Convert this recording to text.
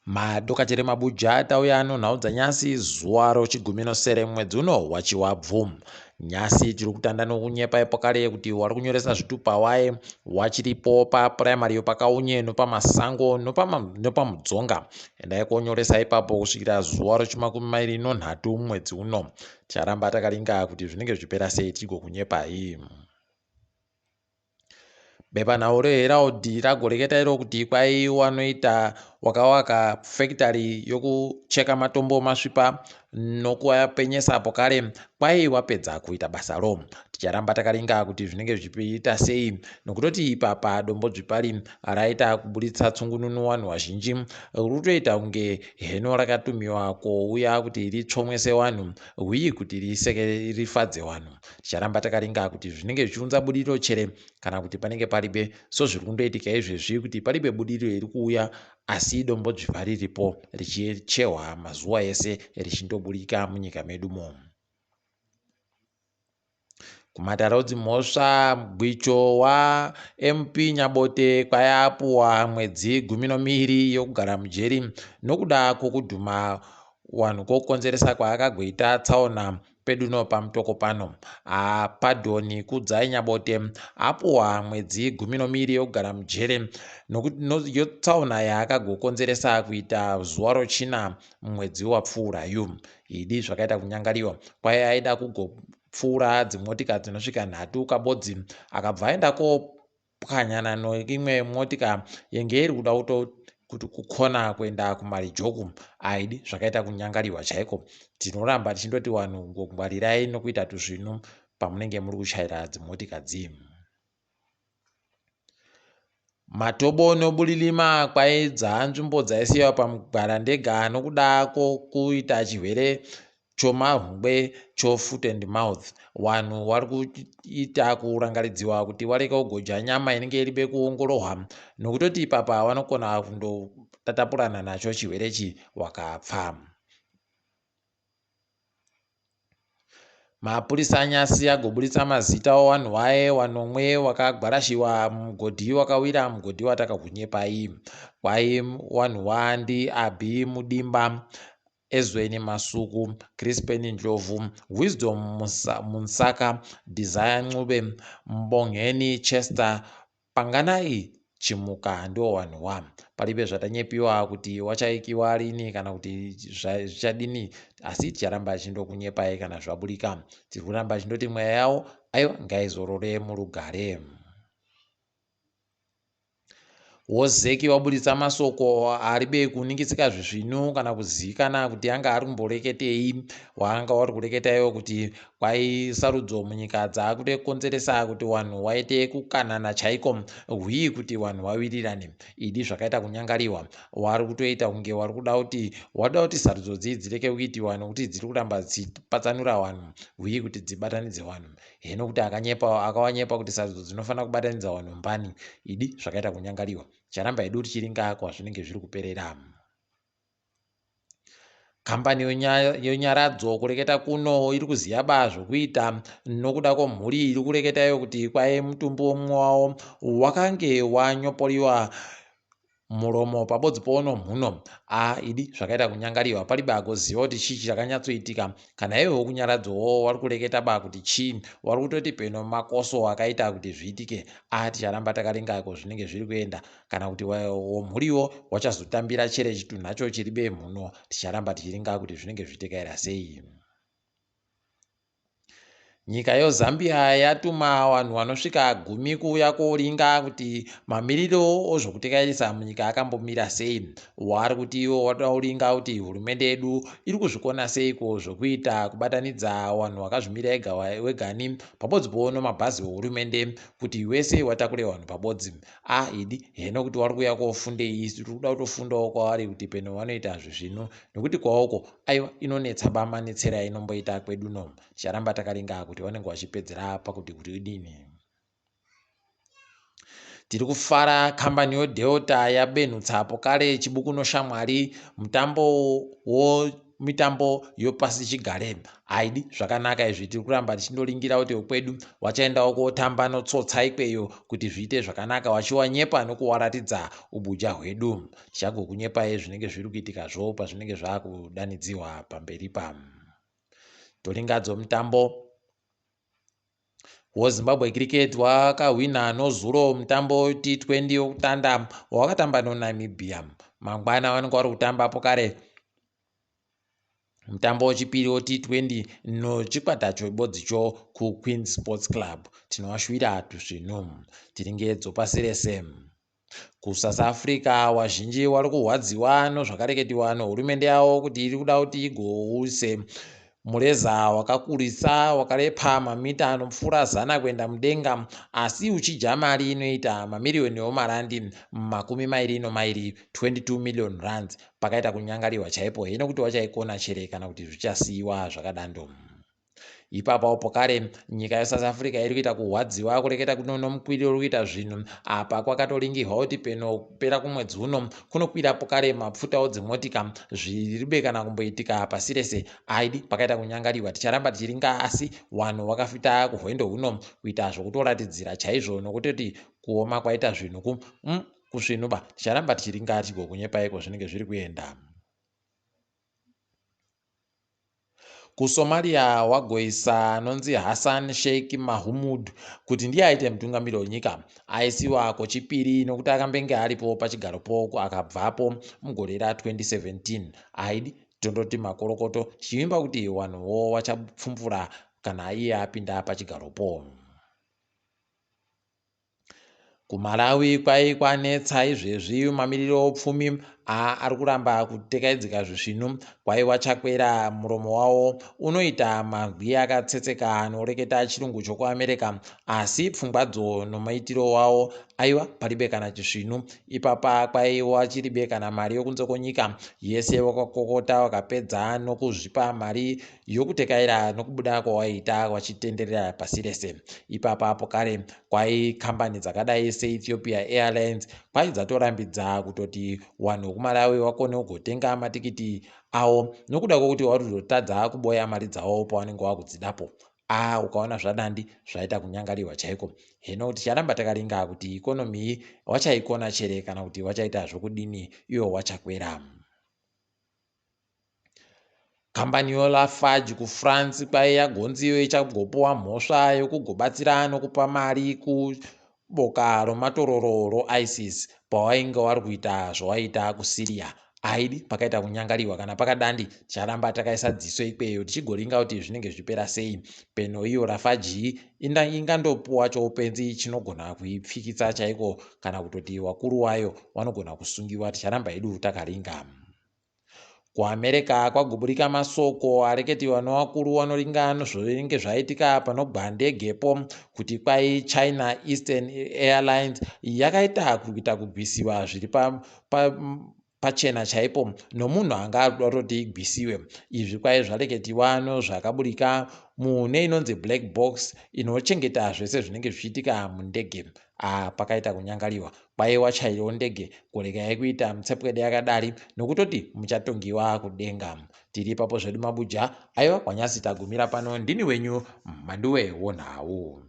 Madokacheri mabuja tauya nonhau dzanyasi zuva rochigumi nosere mwedzi uno wachiwabvu. Nyasi tiri kutanda nokunyepa ipo kare kuti wari kunyoresa zvitupa waye wachiripo papuraimari yopakaunye nopamasango nopamudzonga. Endai konyoresa ipapo kusvikira zuva rochimakumi mairi nonhatu mwedzi uno. Ticharamba takaringa kuti zvinenge zvichipera sei tigokunyepai. Bepanhau reHerald ragoreketa iro kuti kwai wanoita wakawaka fekitari yokucheka matombo masvipa nokuapenyesa apo kare kwai wapedza kuita basaro. Ticharamba takaringa kuti zvinenge zvichiita sei nokutoti ipapa dombo dzvipari raita kuburitsa tsungununu wanhu wazhinji riri kutoita kunge heno rakatumiwa kouya kuti ritsvomwese wanhu huyi kuti riseke rifadze wanhu. Ticharamba takaringa kuti zvinenge zvichiunza budiriro chere kana kuti panenge paribe so zviri kundoitika izvezvi kuti paribe budiriro iri kuuya asi dombo dzvivha riripo richichehwa mazuva ese richindoburika munyika medu mo. Kumatare dzimhosva gwicho waMP Nyabote kwaiapuwa mwedzi 12 yokugara mujeri nokuda kwokudhuma wanhu kwokukonzeresa kwaakagoita tsaona peduno pamutoko pano. Pardon Kudzai Nyabote apuwa mwedzi 12 yokugara mujere yotsaona yaakagokonzeresa kuita zuva rochina mumwedzi wapfuurayu. Idi zvakaita kunyangariwa kwai aida kugopfuura dzimotika dzinosvika 3 kabodzi akabva aenda kopwanyana neimwe motika yenge iri kuda kuti kukona kuenda kumarijoku. Aidi zvakaita kunyangariwa chaiko. Tinoramba tichindoti vanhu ngwarirai nokuita tuzvinu pamunenge muri kuchaira dzimotika dzii. Matobo nobulilima kwaidza nzvimbo dzaisiyiwa pamugwarandega nokuda kwokuita chirwere chomahungwe chofoot and mouth. Vanhu vari kuita kurangaridziwa kuti wareke kugodya nyama inenge iribe kuongororwa nokutoti ipapa vanokona kundotatapurana nacho chirwere ichi wakapfa. Mapurisa anyasi agoburitsa mazita owanhu waye wanomwe wakagwarashiwa mumugodhi wakawira mugodhi watakakunyepai. Kwai wanhu wa ndi Abby Mudimba, Ezweni Masuku, Crispin Ndlovu, Wisdom Munsaka, Desire Ncube, Mbongeni Chester, Panganai Chimuka ndiwo wanhu wa. Paribe zvatanyepiwa kuti wachaikiwa rini kana kuti zvichadini asi ticharamba tichindokunyepai kana zvaburika. Tiri kuramba tichindoti mweya yawo aiwa ngaizorore murugare. Wozeki waburitsa masoko aribe kuningisika zvisvinu kana kuzikana kuti anga ari kumboreketei. Waanga wari kureketa iwo kuti kwai sarudzo munyika dzakutokonzeresa kuti wanhu waite kukanana chaiko hwii kuti wanhu wawirirane. Idi zvakaita kunyangariwa wari kutoita kunge wari kuda kuti wada kuti sarudzo dzii dzireke kuitiwa nokuti dziri kuramba dzipatsanura wanhu hwii kuti dzibatanidze wanhu. Heno kuti akanyepa akawanyepa kuti sarudzo dzinofanira kubatanidza vanhu mbani idi zvakaita kunyangariwa. Ticharamba hedu tichiringa kwazvinenge zviri kuperera. Kambani yoNyaradzo kureketa kuno iri kuziya ba zvokuita nokuda kwomhuri iri kureketa iyo kuti kwai mutumbi womumwe wavo wakange wanyoporiwa Muromo pabodzi pono mhuno. Ah idi zvakaita kunyangariwa palibe agoziva kuti chii chakanyatsoitika kana iwe wokunyaradzowo wari kureketa ba kuti chii wari kutoti peno makoso akaita kuti zviitike ah ticharamba takaringa ko zvinenge zviri kuenda kana kuti womhuriwo wachazotambira chere chitunhacho chiribe mhuno ticharamba tichiringa kuti zvinenge zvichitekaira sei. Nyika yoZambia yatuma vanhu vanosvika gumi kuuya koringa kuti mamiriro ozvokutekairisa munyika akambomira sei. Wari kuti ivo wada kuringa kuti hurumende yedu iri kuzvikona seiko zvokuita kubatanidza vanhu vakazvimira ega wegani pabodzi pono mabhazi ehurumende kuti wese watakure vanhu pabodzi. A idi heno kuti wari kuuya kofundei isu tiri kuda kutofundawo kwavari kuti peno vanoita zvezvinu nekuti kwaoko aiwa inonetsa ba manetsere ainomboita kwedu no ticharamba takaringa kuti vanenge vachipedzera pakuti kuti idini. Tiri kufara kambani yoDelta yabenhutsa apo kare chibuku noshamwari mutambo wo. Mitambo yopasichigare haidi zvakanaka izvi. Tiri kuramba tichindoringira kuti kwedu wachaendawo kotamba notsotsa ikweyo kuti zviite zvakanaka, wachiwanyepa nokuwaratidza ubuja hwedu. Tichagokunyepai zvinenge zviri kuitikazvo pazvinenge zvakudanidziwa pamberi pa toringadzo mutambo woZimbabwe Cricket wakahwina nozuro mutambo T20 wokutanda wawakatamba noNamibia. Mangwana vanenge vari kutambapo kare mutambo wechipiri weT20 nochikwata chebodzicho kuQueens Sports Club. Tinovashuvira tusvinu tiringedzo pasi rese. KuSouth Africa wazhinji wari kurwadziwa nozvakareketiwa nohurumende yavo kuti iri kuda kuti igouse mureza wakakurisa wakarepa mamita anopfuura 100 kuenda mudenga, asi uchidya mari inoita mamiriyoni omarandi 22, 22 million rands. Pakaita kunyangariwa chaipo hino kuti wachaikona chere kana kuti zvichasiyiwa zvakadando. Ipapawo pokare nyika yeSouth Africa iri kuita kurwadziwa kureketa kuno nomukwiriro uri kuita zvinhu apa. Kwakatoringirwa kuti penopera kumwedzi uno kunokwira pokare mapfutawo dzimotika, zviribe kana kumboitika pasi rese. Aidi pakaita kunyangariwa, ticharamba tichiringa, asi vanhu vakafita kuhwendo huno kuita zvokutoratidzira chaizvo nokutoti kuoma kwaita zvinhu kusvinuba. Ticharamba tichiringa tigokunyepaiko zvinenge zviri kuenda. KuSomalia wagoisa anonzi Hassan Sheikh Mahmud kuti ndiye aite mutungamiri wenyika. Aisiwa kochipiri nokuti akambenge aripo pachigaropo akabvapo mugore ra2017. Aidi tondoti makorokoto, tichivimba kuti vanhuwo vachapfumvura kana iye apinda pachigaropo. KuMalawi kwai kwanetsa izvezvi mamiriro opfumi ari kuramba kutekaidzika zvisvinu. Kwaiwa chakwera muromo wawo unoita mazwi akatsetseka anoreketa chirungu chokuAmerica, asi pfungwadzo nomaitiro wawo aiwa paribe kana chisvinu. Ipapa kwaiwa chiribe kana mari yokunze kwenyika yese wakakokota wakapedza nokuzvipa mari yokutekaira nokubuda kwawaita wachitenderera pasi rese. Ipapa pokare kwai kambani dzakadai seEthiopia Airlines kwai dzatorambidza kutoti vanhu vekuMalawi vakone kugotenga matikiti avo nokuda kwokuti vari kuzotadza kuboya mari dzavo pavanenge vakudzidapo. A ukaona zvadandi zvaita kunyangariwa chaiko. Hino ticharamba takaringa kuti ikonomi iyi wachaikona chere kana kuti wachaita zvokudini iwo wachakwera. Kambani yoLafarge kuFrance kwai yagonzi ichagopuwa mhosva yokugobatsira nokupa mari kuboka romatororo roISIS pawainge wari kuita zvawaita kuSyria. Aidi pakaita kunyangariwa kana pakadandi, ticharamba takaisa dziso ikweyo tichigoringa kuti zvinenge zvichipera sei. Peno iyo Lafarge ingandopuwa choupenzi chinogona kuipfikitsa chaiko kana kutoti wakuru wayo vanogona kusungiwa. Ticharamba hedu takaringa. KuAmerica kwaguburika masoko areketiwa novakuru vanoringa zvinenge zvaitika panogwa ndegepo kuti kwai China Eastern Airlines yakaita kuita kugwisiwa zviri pachena chaipo nomunhu anga ari kuda kutoti igwisiwe. Izvi kwai zvareketiwa nozvakaburika mune inonzi black box inochengeta zvese zvinenge zvichiitika mundege. Pakaita kunyangariwa, kwaiwa chairiwo ndege kuregai kuita mutsepwede yakadari nokutoti muchatongiwa kudenga. Tiri ipapo zvedu mabuja aiwa kwanyasi tagumira pano. Ndini wenyu Mhanduwe wonhau.